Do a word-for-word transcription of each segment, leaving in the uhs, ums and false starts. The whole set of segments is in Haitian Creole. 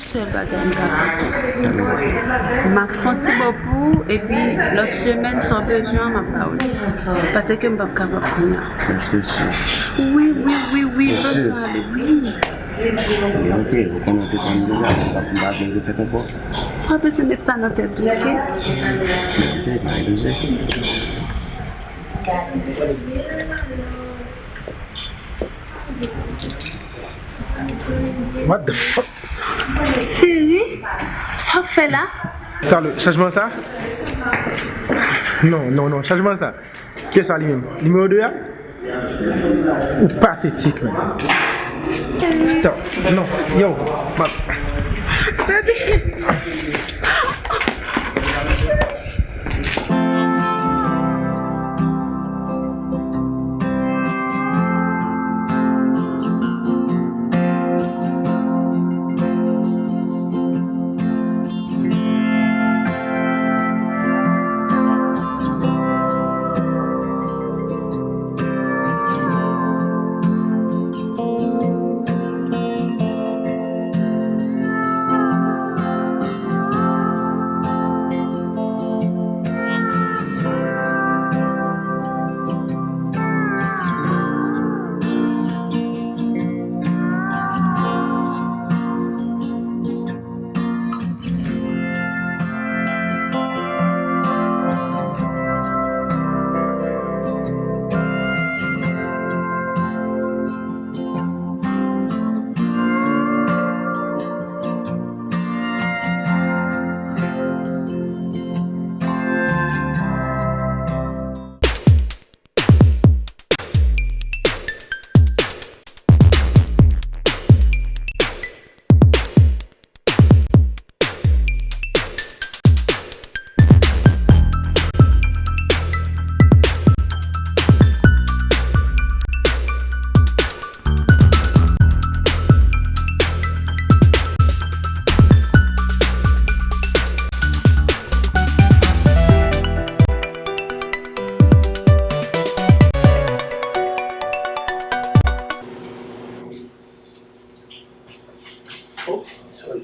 Sèl bagay m ka fè pou ou. M ap fè yon ti bo pou ou, epi lòt semèn, sa w bezwen an, m ap ba ou li. Paske m p ap kapab kounye a. Èske si? Wi, wi, wi, wi, m bezwen ale, wi. Ok, ou konnen ou te pran m deja, m pa, m pa vle refèt ankò. Pa bezwen met sa nan tèt ou, ok? Ok, pa gen bezwen. What the fuck? Cheri, sa w ap fè la? Talè, chanjman sa? Non, non, non, chanjman sa. Ki sa li menm? Nimewo de a? Ou patetik, menm. Stop. Non, yo, ma- Baby. Oh, sorry.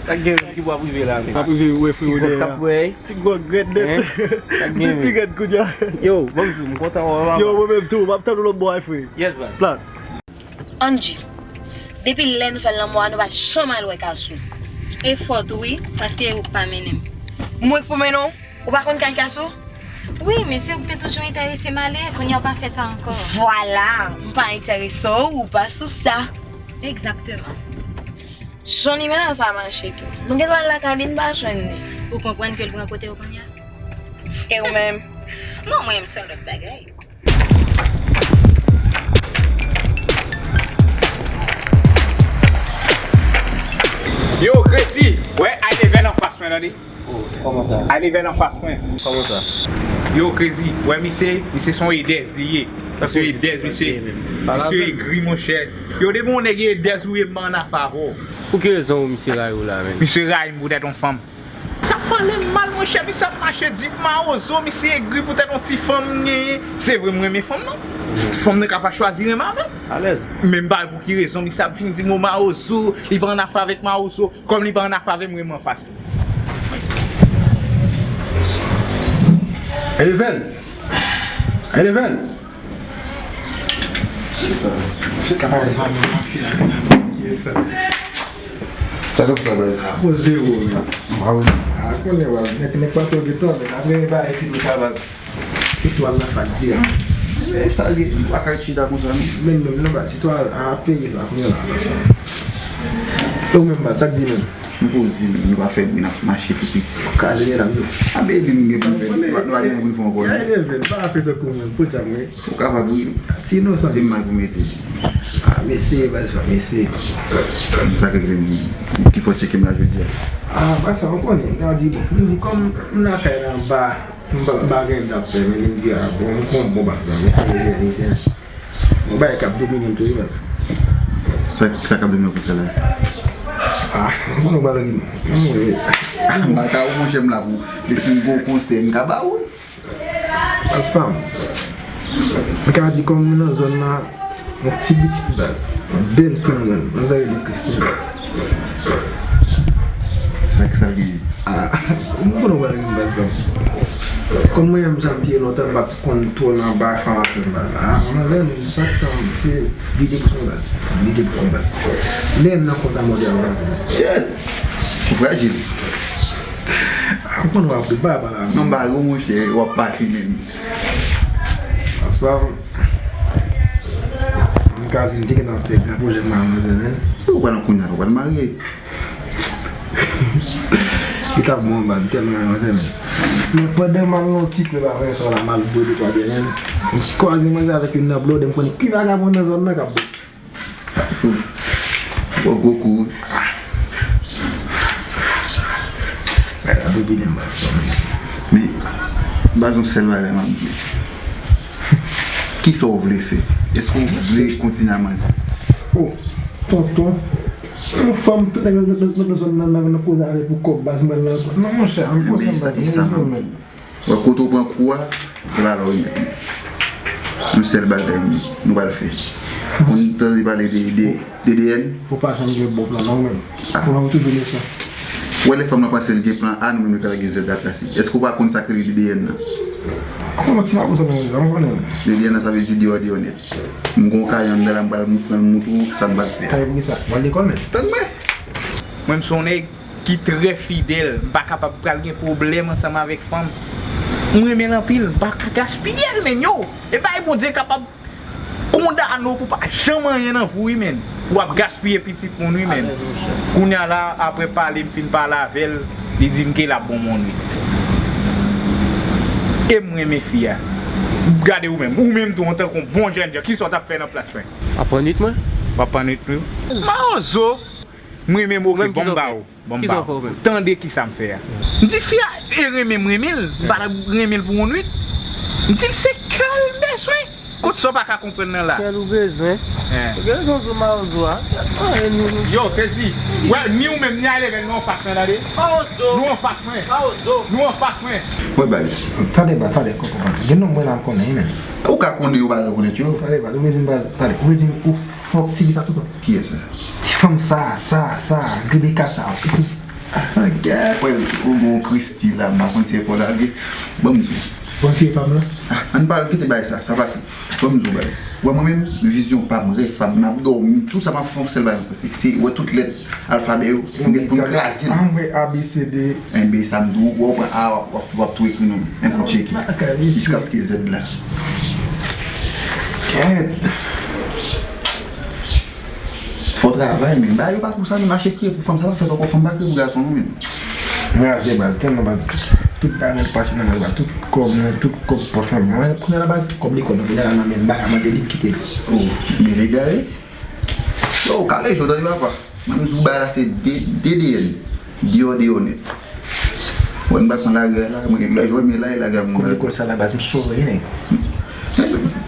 Sa k gen menm ki w ap rive la menm? M ap rive wè frewo dèyè a. Ti gwòg k ap wè. Ti gwòg rèd nèt. Hein? Sa k gen menm? Li pi rèd kounye a. Yo, ban m di w, m kontan wè w, papa. Yo, mwen menm tou, m ap tann ou lòt bò a, frè. Yes, baz. Plan. Angie, depi lè nou fè lanmou a, nou pa janm al wè Kasou. E fòt ou wi, paske ou k pa mennen m. Mwen k pou mennen w? Ou pa konn kay Kasou? Wi, men se ou ki te toujou enterese m ale, kounye a ou pa fè sa ankò. Vwala, m pa enterese w, ou pa sou sa. Egzakteman. Jan nimewo sa mache tou. Nou gen dwa al lakay li, n pa jwenn li. Ou konprann ke l pran kote w kounye a? E ou menm? Non, mwen menm se yon lòt bagay. Yo, Crazy, wè, I level anfas mwen, tande. Oh, kòman sa? I level anfas mwen. Kòman sa? Yo, Crazy, wè, misye, misye se yon edèz li ye. Misye edèz, misye, misye egri, monchè. Yo, depi yon nèg edèz ou ye, m pa ann afè avè w. Pou ki rezon misye rayi w la, menm? Misye rayi m poutèt yon fanm. Sa pale mal, monchè, misye ap mache di m mawozo, misye egri poutèt yon ti fanm m genyen. Se vre, m renmen fanm nan. Fanm nan ka pa chwazi renmen avè m. Alèz. Men m pa wè pou ki rezon misye ap vin di m mawozo, li pa ann afè avèk mawozo. Kòm li pa ann afè avè m, renmen anfas li. Eleven! Eleven! Se ka pa yon fanmi mafya ki sa. Sa k ap fè, baz? Akoz de ou, men. A wi. A konnen, baz. Nèg, nèg pa twò gentan, men apre bagay fini sa, baz. Etwal la fak dirèk. E sa gen, ou pa ka chita konsa, non. Men menm non, baz, etwal a peye sa kounye a la, baz. E ou menm, baz, sa k di menm? Nou poze, men nou pa fè bri, n ap mache tou piti. Kraze medam yo. A, baby, nou gen pou n fè, nou pa, nou pa gen pou n fè ankò, non. Ya, eleven, pa fè tankou mwen, podyab, wi. Ou kapab, wi. Ti inosan. Li mal pou mete. A, mesye, baz, mesye. Sa k rive m, ki fò tcheke m la jodi a? A, pa sa, ou konnen, m ka di, bon, m di, kòm m lakay la, m pa, m pa, m pa gen dap fè, men m di, a, bon, m konn bon baz la, mesye, mesye. Bon, bagay k ap domine m tou, wi, baz. Sa, sa k ap domine w konsa la? A, m konnen w pa lage m. A, m pa ka, monchè, m la pou, si m gen yon konsèy, m ka ba ou l. Baz pa m. Mwen ka di kòm mwen nan zòn nan, Yon ti pitit baz. Yon bèl timoun. Manzè rele Christine. Sa k sa gen? Ah, m konnen w pral gen baz pa m. Kòm mwen menm jan m te ye lontan, m pa t konn twò nan bagay fanm ap fè baz. Ah, manzè, chak tan, se vide pou son baz. Vide pou son baz. Lè m nan konta mòde a baz. Shit! Ou frajil. Ah, m konn w ap de baba la. Non, m pa gwo, monchè, w ap pati menm. Anspam. M ka di m te gentan fè gran pwojè m a manzè, men. Ou pral nan kounye a, ou pral marye. Li t ap bon, baz, m tèlman renmen manzè, men. Men pandan m al nan yon ti klèb avè sò la, m al bwè de twa byè, men. M kwaze manzè avèk youn nan blòdè, m konnen pi vagabon nan zòn nan k ap bwè. Fou. Bon, gwo kou. Gade, ap vide m baz. Men, baz, yon sèl bagay m ap di w. Kisa w vle fè? Èske w vle kontinye a manzè? Oh, tonton. Yon fanm, tout nèg nan, nan, nan, nan zòn nan, nan, nan koze avè pou kòb baz, mwen la. Non, monchè, an koze baz, mwen. Wè, kote w pran kou a, se pa la w remèt li. Yon sèl bagay nou, nou pral fè. Ou konn tande pale de, de, de D N? Ou pa janm gen bon plan, non, menm. Ah. Plan ou toujou mechan. Wè, lè fanm nan panse l gen plan A, nou menm nou ka gen Z la trase. Èske w pa konn sa k rele D D N nan? Kòman ti pa konn sa, non, non, non. D D N nan, sa vle di deyò, deyò nèt. M gon kay anndan la, m pral pran l montre w sa m pral fè. Kay pou kisa? W al lekòl, menm? Tann mwen. Mwen, m se yon nèg ki trè fidèl, m pa kapab pral gen pwoblèm ansanm avèk fanm. M renmen l anpil, m pa ka gaspiye l, men yo. E bay Bondye kapab kondane w pou pa janm anyen nan vi w, wi, men. Pou w ap gaspiye pitit moun, wi, men. Alèz, monchè. Kounye a la, apre pale, m fin pale avè l, li di m ke l ap ban m yon nwit. E m renmen fi a. Gade ou menm, ou menm tou, antanke yon bon jènjan, kisa w t ap fè nan plas mwen? Ap pran nwit mwen? W ap pran nwit mwen? Mawozo! M renmen m, oke, bon, m ba ou. Bon, m ba ou. Tande kisa m fè a. M di fi a, e renmen m renmen l, m pa t ap renmen l pou yon nwit. M di l se kè l m bezwen. Kot sa w pa ka konprann nan la? Kè l ou bezwen. Ou gen rezon di w Mawozo a. Yo, Kezi, wè, ni ou menm, ni ale, men nou anfas mwen, tande. Mawozo. Nou anfas mwen. Mawozo. Nou anfas mwen. Wè, baz. Tande, baz, tande, kòkò, tande. Gen nonm mwen la m konnen, wi, men. Ou ka konnen yo pa rekonèt yo. Tande, baz, ou vle di m, baz, tande, ou vle di m ou fòk ti fi sa tou, non? Kiyès sa? Ti fanm sa, sa, sa, Rebecca sa. Ah, gad, wè, ou gon Christy la, m pa konn si e pa w lage. Ban m di w. Ban m fye pa m la. Ah, ann pa kite bagay sa, sa pase. Ban m di w, baz. Wè, mwen menm, vizyon pa m, rèv pa m, m ap dòmi, tout sa m ap fè, yon sèl bagay m panse, se wè tout lèt alfabè yo, pou n, pou n kraze l. Ah, m wè A, B, C, D. Enben, sa m di w, wè, w pran A, w ap, w ap, w ap tou ekri non m. Enben, w tcheke. Jiskaske Z la. Kèt. Fò travay, men. Bagay yo pa konsa, nou mache kriye pou fanm, sa pa fèt ankò, fanm pa kriye pou gason, non, men. Mwen raze baz, tèlman baz, tout, tout bagay k pase nan men baz, tout kòb mwen, tout kòb pòch mwen, mwen, kounye a la baz, kòb lekòl mwen, kounye a la nan men m, m pa ka mande li, m kite l. Oh, men egare. Yo, kale jò, tande papa. Mwen, m di w bagay la se D D N. Deyò, deyò nèt. Wè, m pa pran lari a la, mwen, lè jò, men la, e lari a mwen. Kòb lekòl sa la baz, m sove, nèg.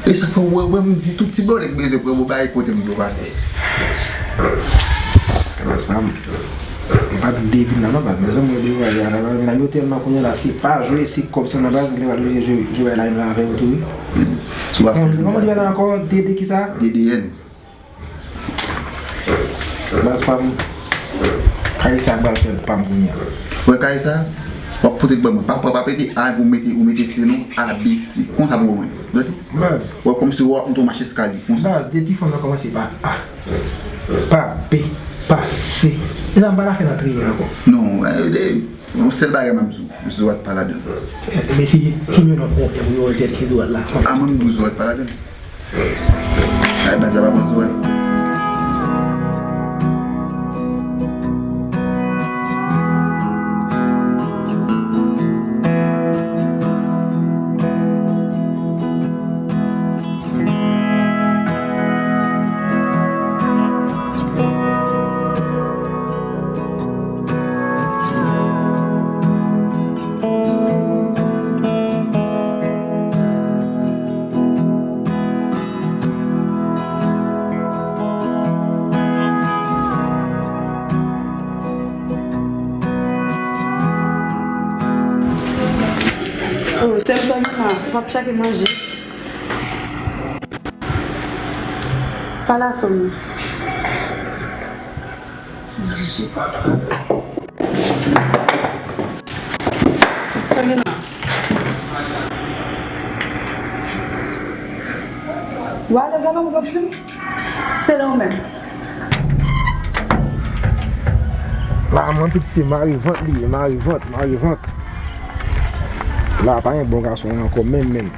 E sa fè w wè, wè, m di tout ti bòlèt bezwen pran pou bagay kote m dwe pase. Baz, pa m, m pa t devine nan non, baz, mezanmi, mwen dekouraje a la, baz, nèg yo tèlman kounye a la, se pa jwe, se kòb sa nan baz, m te pral oblije jwe, jwe bagay la menm jan avè yo tou, wi. Si w ap fè. Kòman di bagay la ankò, D D kisa? D D N. Baz pa m, kay sa pral fè pa m kounye a. Wè kay sa, w ap pote l ban mwen. Pa, pa, pa mete A pou mete, ou mete C non, A, B, C. Konsa pou mwen. Gade. Baz. Wè kòmsi w ap monte yon mach eskalye, konsa. Baz, depi fanm nan kòmanse pa A, pa B, pa C. E sa m pa ta fè nan triye ankò. Non, e, e, yon sèl bagay m ap di w, Zo a t pa ladan l. E, men si, si m yon nòt, yon M, yon Z, ki Zo a t la? A, mwen m di w Zo a t pa ladan l. Ay, baz, sa pa bon, Zo a. Oh, sè m, sa vin la, m ap chake manje. Pale a sou mwen. Sa gen la? Ou alèz avè m, ou p ap di m? Se lè ou menm. La, mwen tout se mare vant li ye, mare vant, mare vant. La, pa gen bon gason ankò, menm, menm.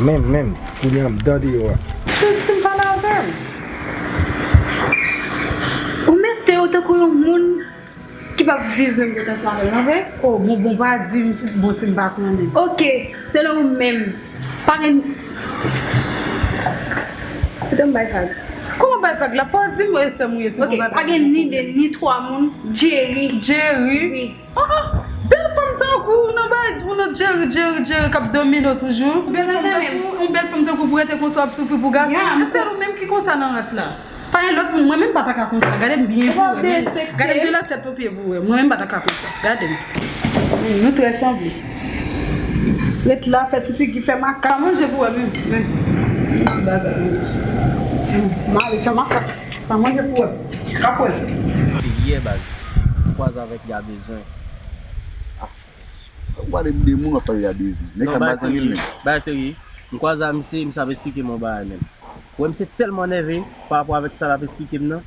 Menm, menm. Kounye a, m dan deyò a. Chris, m pale avè m. Ou mete w tankou yon moun ki p ap viv menm kote ansanm avè l, non vre? Oh, bon, bon, pa di m si, bon, si m pa konnen. Ok, selon ou menm, pa gen. Kite m bay vag. Kòman bay vag la? Fò w di m, e, sè m ou ye, si w Ok, konn bay pa vag. Gen ni de, ni twa moun, Jerry. Jerry? Wi. Ah, ah, bèl fanm tankou w nan bay, ou nan Jerry, Jerry, Jerry k ap domine w toujou. Bèl fanm tankou w, yon bèl fanm tankou w pou rete konsa w ap soufri pou gason. Ya, m Sèl ou menm ki konsa nan ras la. Pa gen lòt moun, mwen menm pa ta ka konsa. Gade m byen pou w wè. Gade m de la tèt o pye pou w wè. Mwen menm pa ta ka konsa. Gade m. Nou trè sanble. Ret la, fè ti figi, fè makak. Pa manje pou w wè menm. Men. Men ti bagay. Men. Mari, fè makak. Pa manje pou w wè. K ap wè. Se yè baz. M kwaze avèk Gabezwen. Ah. Ou pale de moun, w ap pale de Gabezwen. Nèg sa pa zanmi l menm. Bagay serye. M kwaze a misye, misye ap esplike m yon bagay menm. Wè, misye tèlman nève pa rapò avèk sa l ap esplike m nan,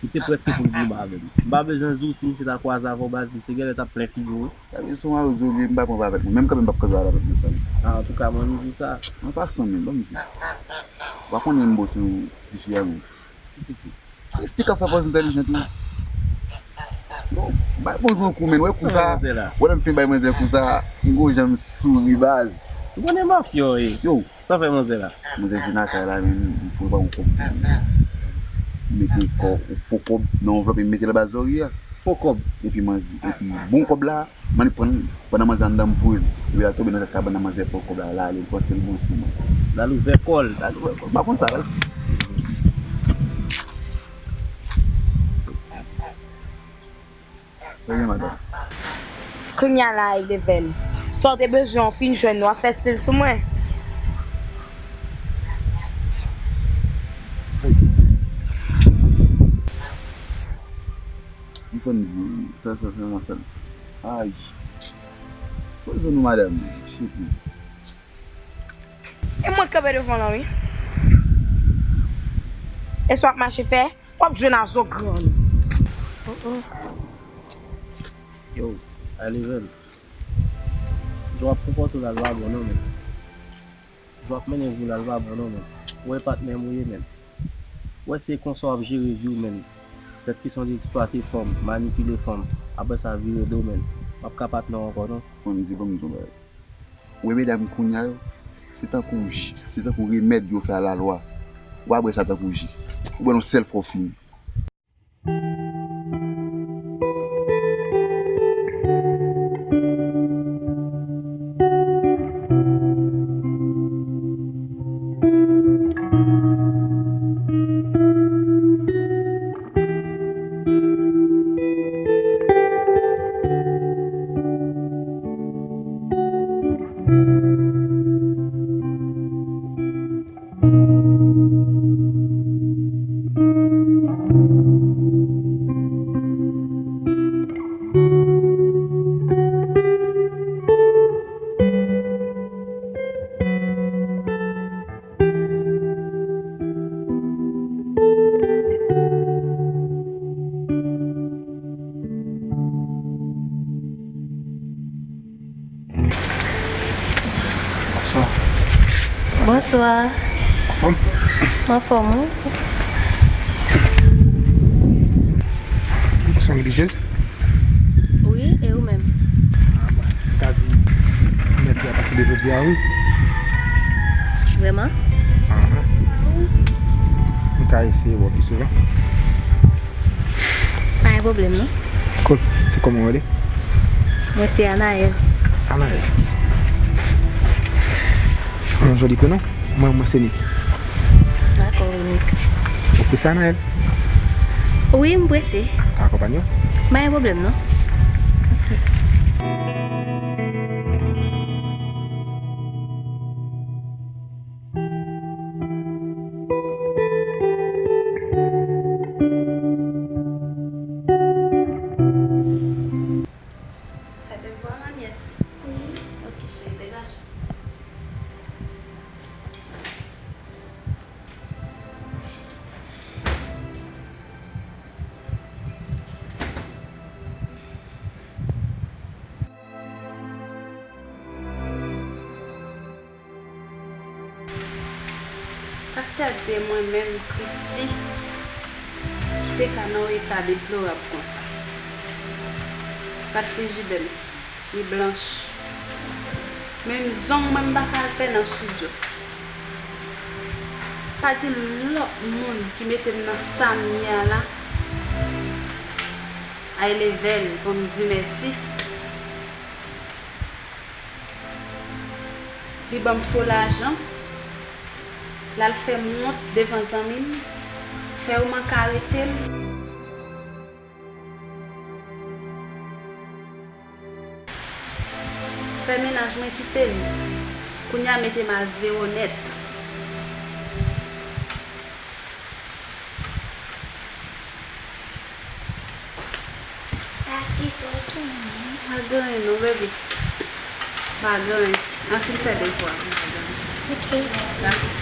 misye prèske pou l vin ba avè m. M pa bezwen di w si misye ta kwaze avè w baz, misye genlè t ap plen figi w wi. Sa vle di si w mare w, m pa pran pa avèk mwen. Menm kanpe m p ap kanpe avèk nou fanmi. Ah, antouka, mwen m di w sa. An pasan menm, ban m di w. Ou pa konnen m bo sou tifi a menm. Ki tifi? Christy k ap fè pòz entèlijan tou. Bon, bay pòz yon kou, men wè kou sa. Wè lè m fin bay manzè kou sa, m gon jan m souri baz. Ou konnen mafya w ye. Yo. Sa w fè manzè la? Manzè vin lakay la, men m pou ba yon kòb. M mete kò, fo kòb nan anvlòp e m mete l anba zòrye a. Fo kòb? Epi manzè, epi bon kòb la, m annik pran l, pandan manzè anndan m voye l. Epi l al tonbe nan tèt kabann nan manzè pran kòb la, l ale, l panse l bon sou mwen. L al ouvè kò l. L al ouvè kò l. M pa konn sa l al fè. Premye madanm. Kounye a la, Eleven, sa w te bezwen an fin jwenn, w ap fè stil sou mwen. M konn di, sa, sa, sa, sa, sa. Ay. Poze nou, madanm. Shit, man. E mwen k kanpe devan w lan, wi. E sa w ap mache fè? W ap jwenn a zo grann. Oh, oh. Yo, Eleven. Jan w ap konpòte w la, l pa bon non, men. Jan w ap mennen vi w la, l pa bon non, men. Ou wè patnè m ou ye, men. Ou wè se konsa w ap jere vi w, men. Sèt kesyon de eksplwate fanm, manipile fanm. Apre sa, vire do, men. M ap ka patnè w ankò, non. Fanmi, se ban m di w yon bagay. Ou wè medam kounye a yo, se tankou ji, se tankou remèd yo fè a lalwa. Ou pa bwè sa tankou ji. Ou bwè l yon sèl fwa w fini. Bonswa. Bonswa. Anfòm? M anfòm, wi. Ou sanble relijyez? Wi, e ou menm? Ah, bon. M ka di, mèt la pase de jodi a, wi. Vrèman? Ahan. M ka eseye wè pi souvan. Pa gen pwoblèm, non. Cool. Se kòman w rele? Mwen se Anaël. Anaël. Yon joli prenon. Mwen, mwen se Nick. Dakò, wi, Nick. Ou prese, Anaël? Wi, m prese. Ka akonpanye w? Pa gen pwoblèm, non. Ok. Tèt se mwen menm, Christie, ki te ka nan yon eta deplorab konsa. Pa t frijidè m, li blanch. Menm zong mwen m pa ka al fè nan estidyo. Pa gen lòt moun ki mete m nan sa m ye a la. High Level, pou m di mèsi. Li ban m fo lajan. L al fè m wont devan zanmi m. Fè yo manke arete m. Fè mennaj mwen kite m. Kounye a mete m a zewo nèt. Atis, ou ap fini? Pa gen anyen non, baby. Pa gen anyen. An fin fè devwa. Pa gen anyen. Ok. Dakò.